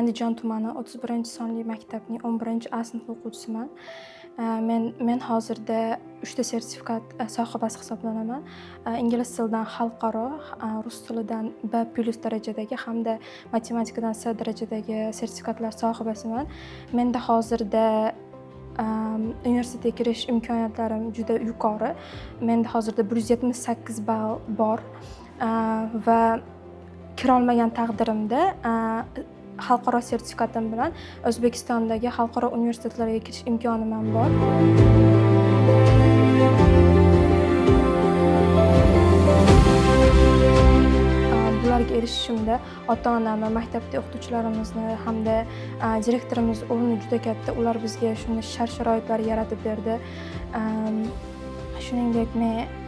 Andijon tumani 31-sonli maktabning 11 A sinf o'quvchisiman. Men hozirda 3 ta sertifikat sohibasi hisoblanaman. Ingliz tilidan xalqaro, rus tilidan B plus darajadagi hamda matematikadan C darajadagi sertifikatlar sohibasiman. Menda hozirda universitetga kirish imkoniyatlarim juda yuqori. Menda hozirda 178 ball bor va kirolmagan taqdirimda xalqaro sertifikatim bilan O'zbekistondagi xalqaro universitetlarga kirish imkonim ham bor. Bularga erishishimda ota-onam va maktabda o'qituvchilarimizni hamda direktorimiz o'rni juda katta. Ular bizga shunday shart-sharoitlar yaratib berdi. Shuningdek, men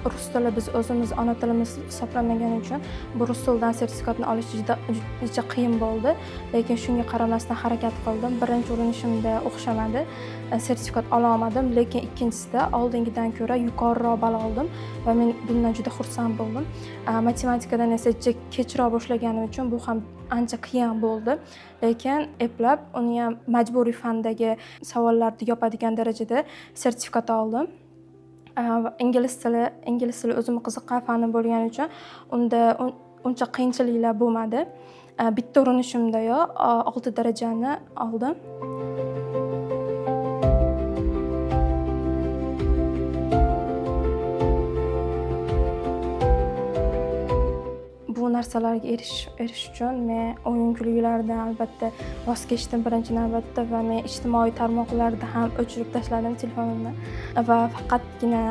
rus tili biz o'zimiz ona tilimiz hisoblanmagani uchun bu rus tilidan sertifikatni olish juda juda qiyin bo'ldi. Lekin shunga qaramasdan harakat qildim. Birinchi urinishimda o'xshamadi. Sertifikat ola olmadim, lekin ikkinchisida oldingidan ko'ra yuqoriroq ball oldim va men bundan juda xursand bo'ldim. Matematikadan esa kechroq boshlaganim uchun bu ham ancha qiyin bo'ldi. Lekin eplab uni ham majburiy fandagi savollarni yopadigan darajada sertifikat oldim. Ingliz tili o'zimni qiziqqan fanim bo'lgani uchun unda uncha qiyinchiliklar bo'lmadi. Bitta urinishimdayoq 6 darajani oldim. Bu narsalarga erishish uchun men o'yin kulgilardan albatta voz kechdim birinchi navbatda va men ijtimoiy tarmoqlarda ham o'chirib tashladim telefonimni va faqatgina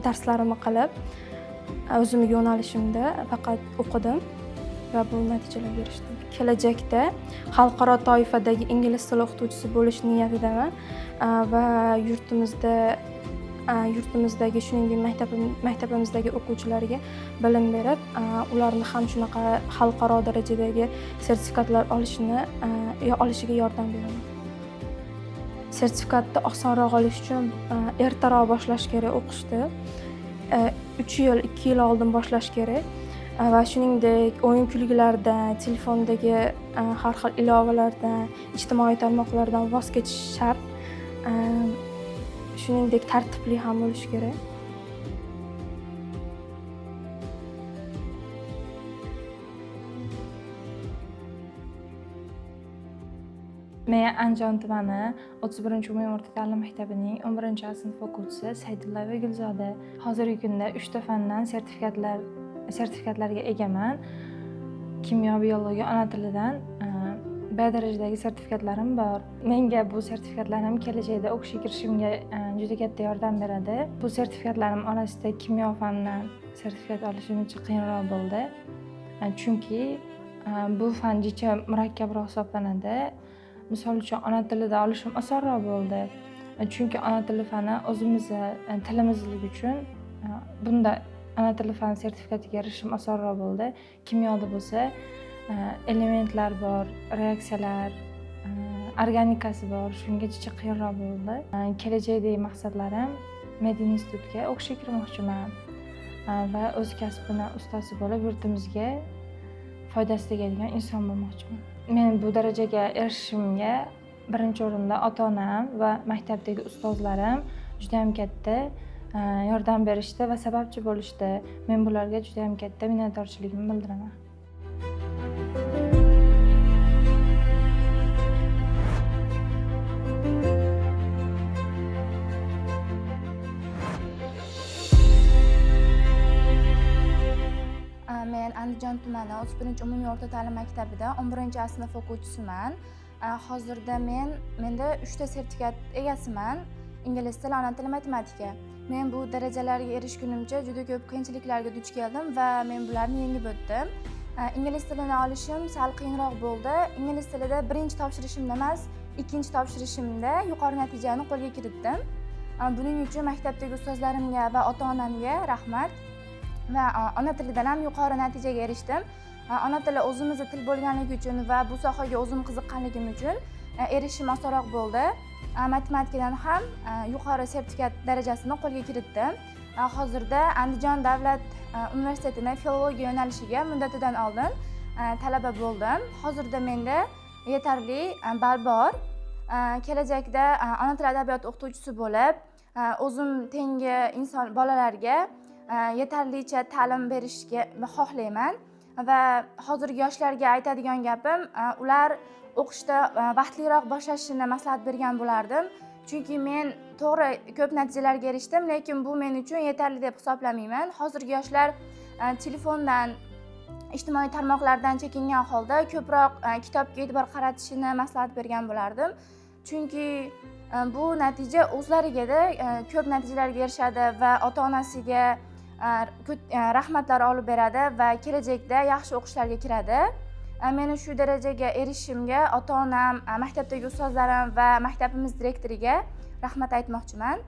darslarimni qilib, o'zimni yo'nalishimda faqat o'qidim va bu natijalarga erishdim. Kelajakda xalqaro toifadagi ingliz tili o'qituvchisi bo'lish niyatidaman va yurtimizdagi, shuningdek, maktabimizdagi o'quvchilarga bilim berib, ularni ham shunaqa xalqaro darajadagi sertifikatlar olishiga yordam beraman. Sertifikatni osonroq olish uchun ertaroq boshlash kerak o'qishni. 3 yil, 2 yil oldin boshlash kerak. Va shuningdek, o'yin kulgilardan, telefondagi har xil ilovalardan, ijtimoiy tarmoqlardan voz kechish shart. Shuningdek, tartibli ham bo'lish kerak. Men Andijon tumani 31-umumiy o'rta ta'lim maktabining 11 A sinf o'quvchisi Saydullayeva Gulzoda. Hozirgi kunda 3 ta fandan sertifikatlarga egaman. Kimyo, biologiya, ona tilidan B darajadagi sertifikatlarim bor. Menga bu sertifikatlarim kelajakda o'qishga kirishimga juda katta yordam beradi. Bu sertifikatlarim orasida kimyo fanidan sertifikat olishim ancha qiyinroq bo'ldi. Chunki bu fan jicha murakkabroq hisoblanadi. Misol uchun, ona tilida olishim osonroq bo'ldi. Chunki ona tili fani o'zimizni tilimizligi uchun bunda ona tili fani sertifikatiga erishishim osonroq bo'ldi. Kimyoda bo'lsa elementlar bor, reaksiyalar, organikasi bor, shunga jicha qiyinroq bo'ldi. Kelajakdagi maqsadlarim: medinstitutga o'qishga kirmoqchiman va o'z kasbini ustasi bo'lib, yurtimizga foydasi tegadigan inson bo'lmoqchiman. Men bu darajaga erishishimga birinchi o'rinda ota-onam va maktabdagi ustozlarim juda ham katta yordam berishdi va sababchi bo'lishdi. Men bularga juda ham katta minnatdorchiligimni bildiraman. Men Andijon tumani 31-umumiy o'rta ta'lim maktabida 11 A sinf o'quvchisiman. Hozirda menda 3 ta sertifikat egasiman. Ingliz tili, ona tili, matematika. Men bu darajalarga erishgunimcha juda ko'p qiyinchiliklarga duch keldim va men bularni yengib o'tdim. Ingliz tilini olishim sal qiyinroq bo'ldi. Ingliz tilida birinchi topshirishimda emas, ikkinchi topshirishimda yuqori natijani qo'lga kiritdim. Buning uchun maktabdagi ustozlarimga va ota-onamga rahmat. Va ona tilidan ham yuqori natijaga erishdim. Ona tili o'zimizni til bo'lganligi uchun va bu sohaga o'zim qiziqqanligim uchun erishishim osonroq bo'ldi. Matematikadan ham yuqori sertifikat darajasini qo'lga kiritdim. Hozirda Andijon davlat universitetini filologiya yo'nalishiga muddatidan oldin talaba bo'ldim. Hozirda menda yetarli ball bor. Kelajakda ona tili adabiyoti o'qituvchisi bo'lib, o'zim tengi inson bolalarga yetarlicha ta'lim berishga xohlayman. Va hozirgi yoshlarga aytadigan gapim, ular o'qishda vaqtliroq boshlashini maslahat bergan bo'lardim. Chunki men to'g'ri ko'p natijalarga erishdim, lekin bu men uchun yetarli deb hisoblamayman. Hozirgi yoshlar telefondan, ijtimoiy tarmoqlardan chekingan holda ko'proq kitobga e'tibor qaratishini maslahat bergan bo'lardim. Chunki bu natija o'zlarigada ko'p natijalarga erishadi va ota onasiga rahmatlar olib beradi va kelajakda yaxshi o'qishlarga kiradi. Meni shu darajaga erishishimga ota onam, maktabdagi ustozlarim va maktabimiz direktoriga rahmat aytmoqchiman.